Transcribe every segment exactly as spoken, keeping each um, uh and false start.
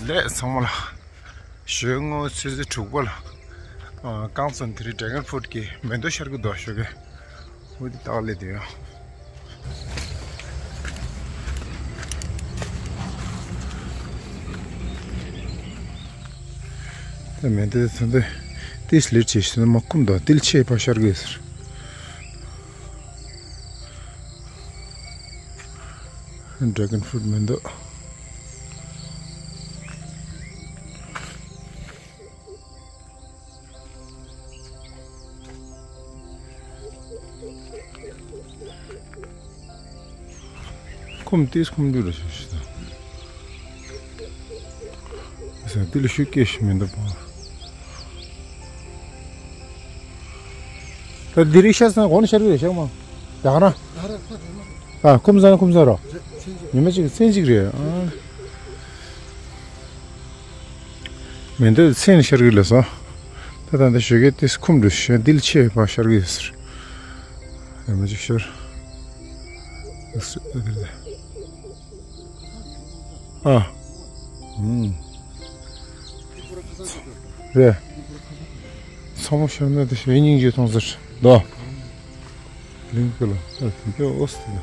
ལས་ཚང་མ་ལ། ཞོགས་སྔ་ཚོད་ཚོད་དྲུག་པ་ལ། ཨ། རྐང་བཙོན་དེ་རིང་ཌེ་གོན་ཕུཊ་གི་མེ་ཏོག་ཤར་གི་འདུག་ཞོགས་ཀས། འོ་དེ་ལྟ་ག་སླེབས་བསྡད་ཡོད། ད་མེ་ཏོག་ཚོན་པ་ཏིས་ལེ་ཆེ་ཞིག་ན་མ་ཁུམ་དང་ཏིལ་ཆེ་བ་ཤར་གི་ཟེར། ཌེ་གོན་ཕུཊ་མེ་ཏོག། ཁུམ་ཏིས་ཁུམ་རྒྱུ་རེད་ཤག་ཤག་ད། ཟེར་འདི་ལ་ཤུགས་སྐྱེ་ཞིག་མི་འདུག་པ། ད་འདི་རིགས་ཤར་སོང་གོང་ནས་ཤར་གི་རེད་ཤག་མ། ཡག་ན། ཨ། ཁུམ་ས་ན་ཁུམ་ས་རོ། ཉི་མ་གཅིག་མཚན་གཅིག་རེད། ཨ། མེ་ཏོག་མཚན་ཤར་གི་ལ་སོང་། ད་ད་ད་ཞོགས་ཀས་ཏིས་ཁུམ་འགྲོ་ཤག་འདི་ལ་ཆེ་བ་ཤར་གི་ཟེར། ཉི་མ་གཅིག་ཤར། ཨ། ཨུམ། རེད། ཚང་མ་ཤར་ན་དེ་ཞེ་སྙིང་རྗེ་མཐོང་ཟེར་དོ། ལིང་ཀི་ལ་ཨ་དེ་ཀྱོ་ཨོ་སི་ཏི་ལ།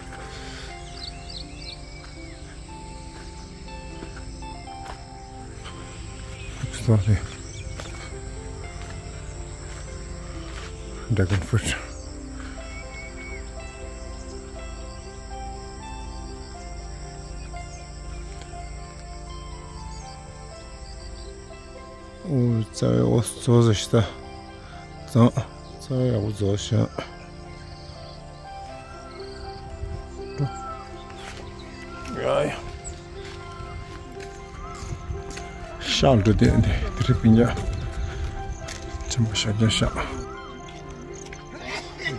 སོ་རེད། ཌེ་གོན་ཕུཊ། ཨོ། རྩ་བའི་ཨོ་ཙོ་ཟེར་ཤི་ད། ཙང་། རྩ་བའི་ཨོ་ཙོ་ཤ། ཡ་ཡ། ཤག་འགྲོ་དེ་འདི་དེ་རིགས་པིན་ཡ། ཆེན་པོ་ཤག་རྒྱ་ཤག་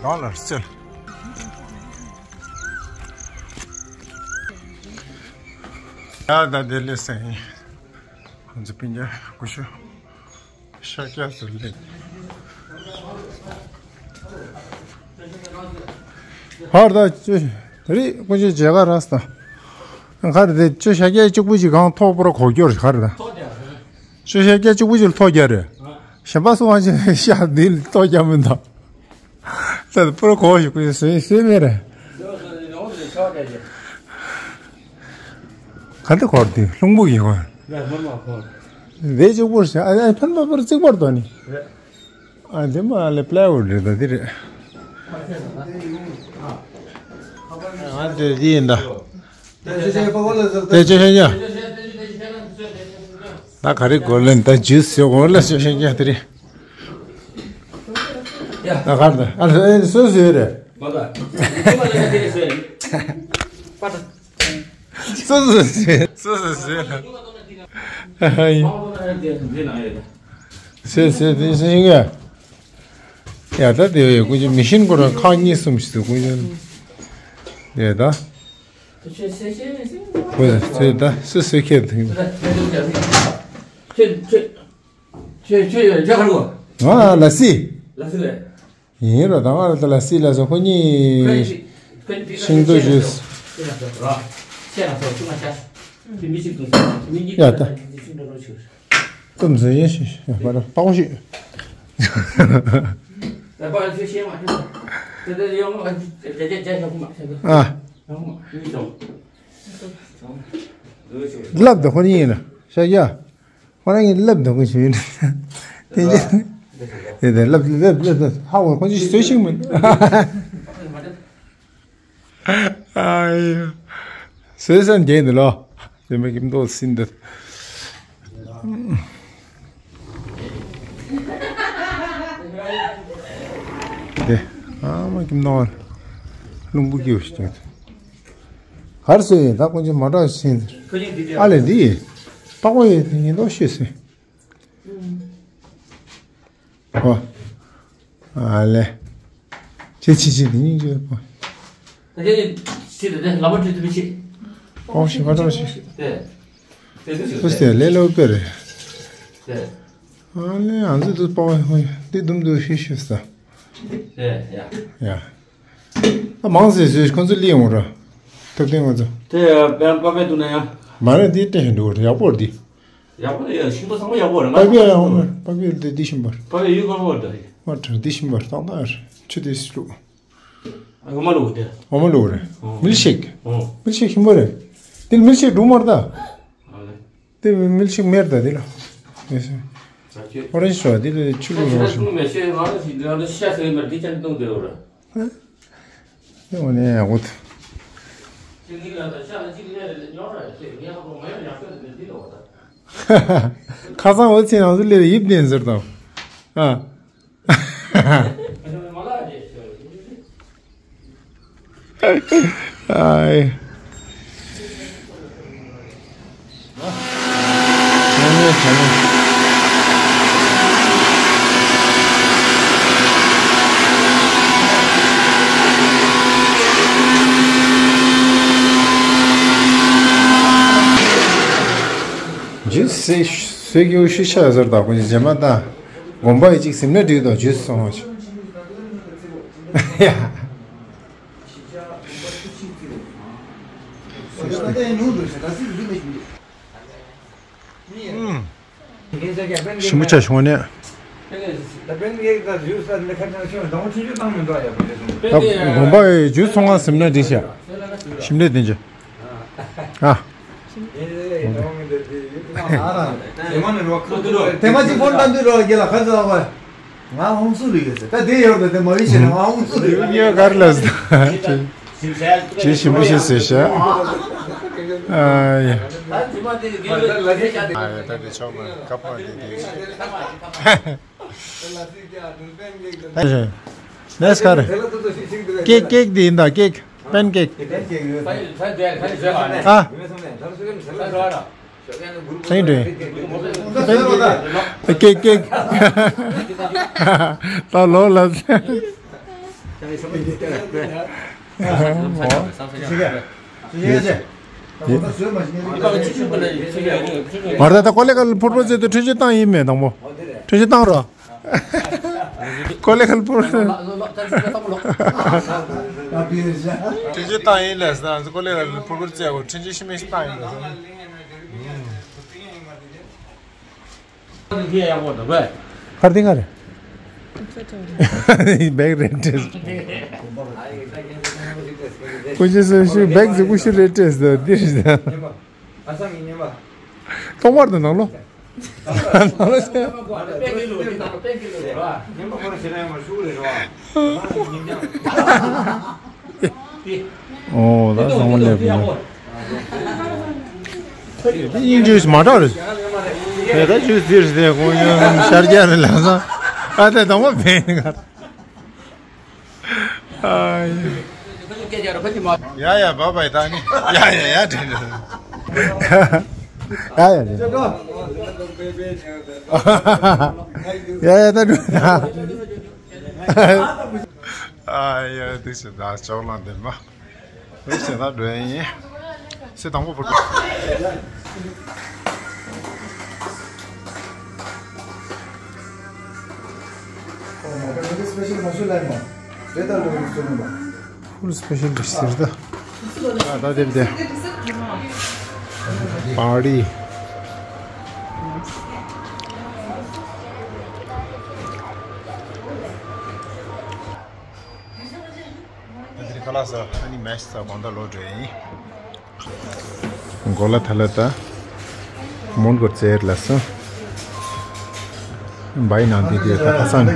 གང་ལ་རྩེ། ཡ་ད་དེ་ལས་སེང་། ཁོང་ཚོ་སྤུན་ཀྱག་སྐུ་ཞབས་ཤཱཀྱ་ཟེར་ལེ། ཧར་ད་ཅི་རེད་སྐུ་ཞབས་མཇལ་ཁ་རག་སོང་། ག་རེ་དེ་ཅི་ཤཱཀྱ་གཅིག་པུ་ཅིག་གང་ཐོག་པོ་ར་གོ་སྐྱོར་ག་རེ་ད། ཅི་ཤཱཀྱ་གཅིག་པུ་ཅིག་ལ་ཐོག་རྒྱག་རེད། གཞན་པ་སུ་དབང་ཆེན་ཤ་འདི་ལ་ཐོག་རྒྱག་མི་འདུག་ད་པུར་གོ་ཞིག་ཀུ་ཞིག་སོན་སོན་མེད་རེད། ག་འདི་གོར་དེ་ལྷུང་བུ་ཡིན་གོ། རེད་གཅིག་པུར་ཤ་ཨ་ཕན་པ་པུར་རྩིག་པར་དོ་ནི། ཨ་འདི་མ་ལེ་པླའི་ཝུཌ་རེད་ད་འདི་རེད། ཨ་འདི་འདི་ཡིན་ད། དེ་ཅི་ཤེས་ཀྱང་། ད་ག་རེ་དགོས་ལན་ད་ཇུས་ཟེར་འོ་ལ་ཤེས་ཤེས་ཀྱང་དེ་རེད། ད་ག་རེ་ད་ཨ་ལ་སོ་སོའི་རེད། སོ་སོ་སོ་སོ་སོ་ལ། སོ་སོ་དེ་སེང་གེ། ཡ་ད་དེ་ཡོད་ཀུན་གྱི་མི་ཤིན་ཀོ་ར་ཁག་གཉིས་གསུམ་ཞིག་ཏུ་ཀུན་གྱི། ཡ་ད། ཁོས་ཚོས་ད་སུ་སུ་ཁྱེད་དང་། ཁྱེད་ཁྱེད་ཁྱེད་ཁྱེད་ཡོད་ཅག་ཧར་གོ། ང་ལ་སི། ལ་སི་ལས། ཡིན་རོ་ད་ང་ལ་ད་ལ་སི་ལ་སོ་ཁོ་གཉིས། ཤིང་ཏོག་ཞུས། ཡ་ད། ཀུན་ཟོས་ཡིན་ཞིག་ཡ་པ་ར་པགས་པོ་ཞིག་ཨ། ལབ་ད་ཁོ་གཉིས་ཡིན་ན་ཤ་ཡ། ཁོ་རང་གིས་ལབ་འདུག་གི་ཞུས་ན། དེ་ནས། དེ་དེ་ལབ་ལབ་ལབ་ལབ་ཧ་གོ་ཁོ་ཚོས་བཟོས་ཤིག་མིན། ཨ་ཡ། བཟོས་སམ་རྒྱན་འདི་ལོ། དེ་མི་ཀིམ་ཏོ་སིན་འདི། དེ། ཨ་མ་ཀིམ་ཏོ། རླུང་བུ་སྐྱེའུ་ཞིག་ཀྱང་། གར་སོང་ཡིན་ད་ཀུན་གྱིས་མ་འདྲ་ཞིག་ཕྱིན་ཟེར། ཨ་ལས་འདི། པགས་པ་ཡོད་དེ་ཡིན་མདོག་ཤེས་ཟེར། ཨོ། ཨ་ལས། ཁྱེད་ཁྱེད་ཁྱེད་དེ་སྙིང་རྗེ་པོ། ད་ཁྱེད་ཁྱེད་དེ་ལ་མ་བྲིས་ཐུབ་ཤེས། པགས་པ་ཞིག་མ་འདྲ་ཞིག་དེ། དེ་དུ་ཞིག་སུ་ཟེར་ལས་སླ་པོ་དཔེ་རེད། དེ། ཨ་ལས་ང་ཚོ་དུ་པགས་པ་འདི་དུམ་དུ་ཤེས་ཤེས་ས། དེ་ཡ། ཡ། ད་མང་ཟེར་ཟེར་ཁོང་ཚོ་ལས་འོང་ར། ཐུབ་བསྟན་ང་ཚོ། དེ་ཡ་པན་པ་པན་འདུག་ན་ཡ། མ་རེད་འདི་ལྟ་ཞིག་འགྲོ་གི་རེད་ཡག་པོ་རེད་འདི། ཡག་པོ་རེད། ཡ་ཤིང་པ་ཚང་མ་ཡག་པོ་རེད། ང་པ་ཕིའ་ཡ་འོ་མ་པ་ཕིའ་དེ་འདི་ཤིང་པར། པ་ཕིའ་ཡུལ་གང་བར་ད་ཡིན། མ་དྲན་འདི་ཤིང་པར་ཏང་ཏང་ཆུ་དེ་སི་ལུ། ཨ་འོ་མ་ལུག་དེ། འོ་མ་ལུག་རེད། ཨོ། མིལ་ཤེག་ཨོ། མིལ་ཤེག་ཤིང་པ་རེད། དེ་མིལ་ཤེག་འབྲུ་མར་ད། ཨ་ལེ། དེ་མིལ་ཤེག་མེར་ད་དེ་ལ། ཨོ་རེན་ཇི་ཤོ་དེ་ལ་ཆུ་ལུག་རོ་ཤིང་། མེ་ཤེག་ང་ལ་ཞིག་ལ་ཤ་ཟེར་མར་དེ་ཅན་གཏོང་དེ་འོ་ར། དེ་འོ་ནས་ཡག་པོ་འདུག་ཁ་སང་འོ་ཚེ་ནང་དུ་སླེབས་ཡིབ་ལྡན་ཟེར་དང་། ཨ། ཨའི། ཇུས་སེ་སོས་ཀྱི་ཤི་ཤ་ཟེར་དག་ཁོ་རྗེས་མ་ད་དགོན་པ་ཡི་གཅིག་ཟིན་ན་འགྲིག་དོ་ཇུས་སོང་བ་ཞིག་ཞིམ་པོ་ཆ་བྱུང་ནས། ད་དགོན་པ་ཡི་ཇུས་སོང་ང་ཟིན་ན་འགྲིག་ཤག་ཞིམ་ལས་དེ་ཇུས། ཨ། དེ་མ་གཅིག་ཕོན་བཏང་དུས་རོགས་རྒྱལ་ལ་ཁ་ཟ་བ། ང་ཧོང་སུ་རི་ཡོད་ཟེར། ད་དེ་ཡོད་ད་དེ་མ་ཡིན་ཞེ་ན་ང་ཧོང་སུ་རི་ཡོད། ཡོད་གར་ལ་ཟེར། ཅི་ཞིམ་པོ་ཞིག་ཟེར་ཤག་ཨ་ཡ། ཨ་ཡ་ད་དེ་ཆོག་མ་ཀ་པ་དེ་དེ། ནེས་ཁ་རེ། ཀེག་ཀེག་དེ་ཡིན་ད་ཀེག་པན་ཀེག་ཨ། སེང་འདྲེ། ཀེག་ཀེག་ད་ལོ་ལ། མར་ད་ད་ཀོ་ལེ་ག་ལ་ཕུར་པོ་ཚེ་དུ་ཁྲུས་ཆུ་བཏང་ཡིན་མེད་དང་པོ། ཁྲུས་ཆུ་བཏང་རོགས། ཀོ་ལེ་གལ་པོར། ཁྲིན་ཅི་བཏང་ཡིན་ལས་སང་ཀོ་ལེ་གལ་པོར་པོར་བཙལ་གོ་ཁྲིན་ཅི་ཤི་མི་ཤི་བཏང་ཡིན་ལས་སང་། ཁར་ཏི་ང་རེ། བེག་རེད་ཏེས། ཀུ་ཤི་སུ་ཤུ་བེག་ཟི་ཀུ་ཤི་རེད་ཏེས་ད་འདིར་ད། ཐོག་མར་དུ་ནང་ལོ། ཨོ་ད་སོང་བ་ལེབ་ནི། དེ་དབྱིན་ཇུས་མ་དྲག་རེད། དེ་ད་ཇུས་འདིར་དེ་ཁོང་ཡང་ཤར་རྒྱག་རེད་ལབ་ས། ཨ་དེ་དང་པོ་བས་ནི་ག་ཨ་ཡ་ཡ་ཡ་བ་བའི་ད་ནི་ཡ་ཡ་ཡ་དྲན་དྲན། ཡ་ཡ་དྲན། ཡ་ཡ་ད་འགྲོ། ཨ་ཡ་དེ་ཞིག་ད་ཅོག་ལང་དེ་མ། དེ་ཞིག་ད་འགྲོ་ཡིན། སེ་དང་པོ་བུ། ཨོ་མ་ཀ་ནི་སི་པེ་ཤལ་མ་སུ་ལ་ཡིན་མ། རེད་ད་ལོ་ཡིན་སུ་ལ་ཡིན་མ། ཧུལ་སི་པེ་ཤལ་ཌི་ཤི་ཟེར་ད། ད་ད་དེབ་དེ། པ་རི། ད་དེ་ཁ་ལག་ཟ་ཨ་ནི་མེ་ཤི་ཟ་གོང་ད་ལོ་འགྲོ་ཡིན། གོ་ལ་ཐ་ལ་ད། མོན་གོ་རྩེར་ལ་སོང་། བའི་ནང་དེ་དེ་ད་ཁ་སང་།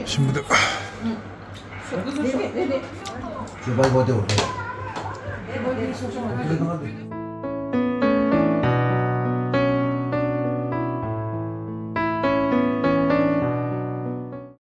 ཞིམ་པོ་འདུག་ཞུ་བ་གོ་དེ་འོ་དེ།